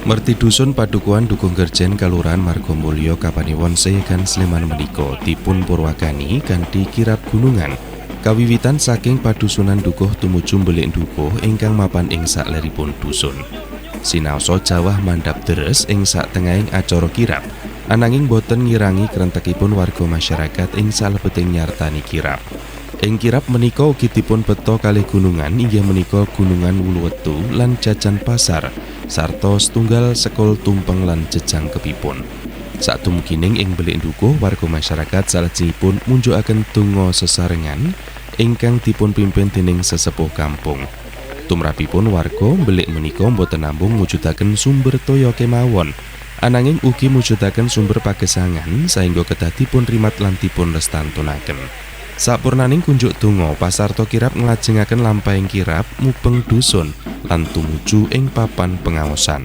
Merti dusun Padukuhan Dukuh Gerjen, Kalurahan Margomulyo, Kapanewon Seyegan, Sleman menika dipun purwakani kanthi kirab gunungan. Kawiwitan saking padusunan Dukuh tumuju Belik Dukuh ingkang mapan ing sakleripun dusun. Sinaosa jawah mandhap deres ing saktengahing acara kirab, ananging boten ngirangi krentekipun warga masyarakat ing salebeting nyartani kirab. Ing kirab menika ugi dipun beto kalih gunungan, inggih menika Gunungan Wuluwetu lan Jajan Pasar sarta setunggal sekul tumpeng lan jejang kepipun. Sadumugining ing Belik Dukuh, warga masyarakat salajengipun munjukaken donga sesarengan ingkang dipun pimpin dening sesepuh kampung. Tumrapipun warga Belik menika boten namung mujudaken sumber toya kemawon, ananging ugi mujudaken sumber pagesangan saengga kedah dipun rimat lan dipun lestantunaken. Sapurnaning kunjuk donga, pasarta kirab nglajengaken lampahing kirab mubeng dusun lan tumuju ing papan pengaosan.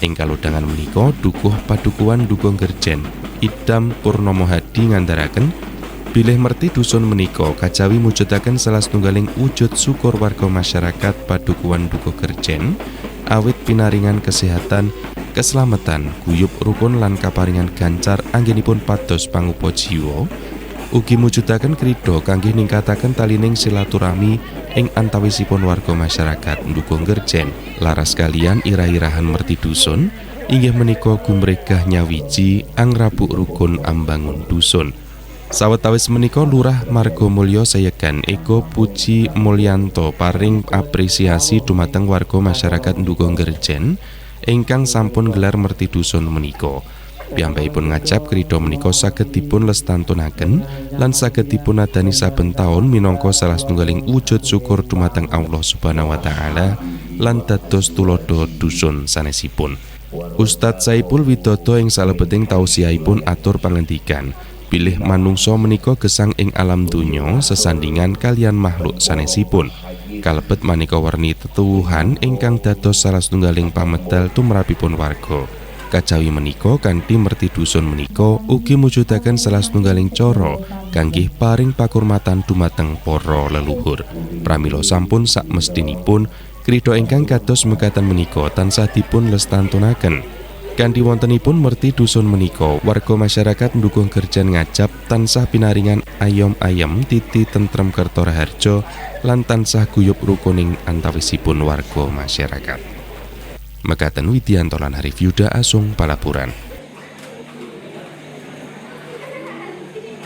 Ing kalodhangan menika, dukuh Padukuhan Dukuh Gerjen Idam Purnomo Hadi ngandharaken bilih merti dusun menika kajawi mujudaken salah setunggaling wujud syukur warga masyarakat Padukuhan Dukuh Gerjen awit pinaringan kesehatan, keselamatan, guyub rukun lan kaparingan gancar anggenipun pados pangupa jiwa, ugi mujudaken krida kangge ningkataken talining silaturahmi ing antawisipun warga masyarakat Dukuh Gerjen. Laras kaliyan irah-irahan merti dusun inggih menika gumregah nyawiji angrabuk rukun ambangun dusun. Sawetawis menika, Lurah Margomulyo Seyegan Eko Puji Mulyanto paring apresiasi dumateng warga masyarakat Dukuh Gerjen ingkang sampun gelar merti dusun menika. Piyambakipun ngajap krida menika saged dipun lestantunaken lan saged dipun adani saben taun minangka salah setunggaling wujud syukur dumateng Allah Subhanahu wa taala lan dados tuladha dusun sanesipun. Ustadz Saipul Widodo ing salebeting tausiahipun atur pangendikan bilih manungsa menika gesang ing alam donya sesandingan kaliyan makhluk sanesipun. Kalebet maneka werni tetuwuhan ingkang dados salah setunggaling pamedal tumrapipun warga. Kajawi menika, kanthi merti dusun menika ugi mujudaken salah setunggaling cara kangge paring pakurmatan dumateng para leluhur. Pramila sampun sakmestinipun krida ingkang kados mekaten menika tansah dipun lestantunaken. Kanthi wontenipun merti dusun menika, warga masyarakat Dukuh Gerjen ngajap tansah pinaringan ayom ayem titi tentrem kerta raharja lan tansah guyub rukuning antawisipun warga masyarakat. Mekaten Widianto lan Arif Yuda Asung palapuran.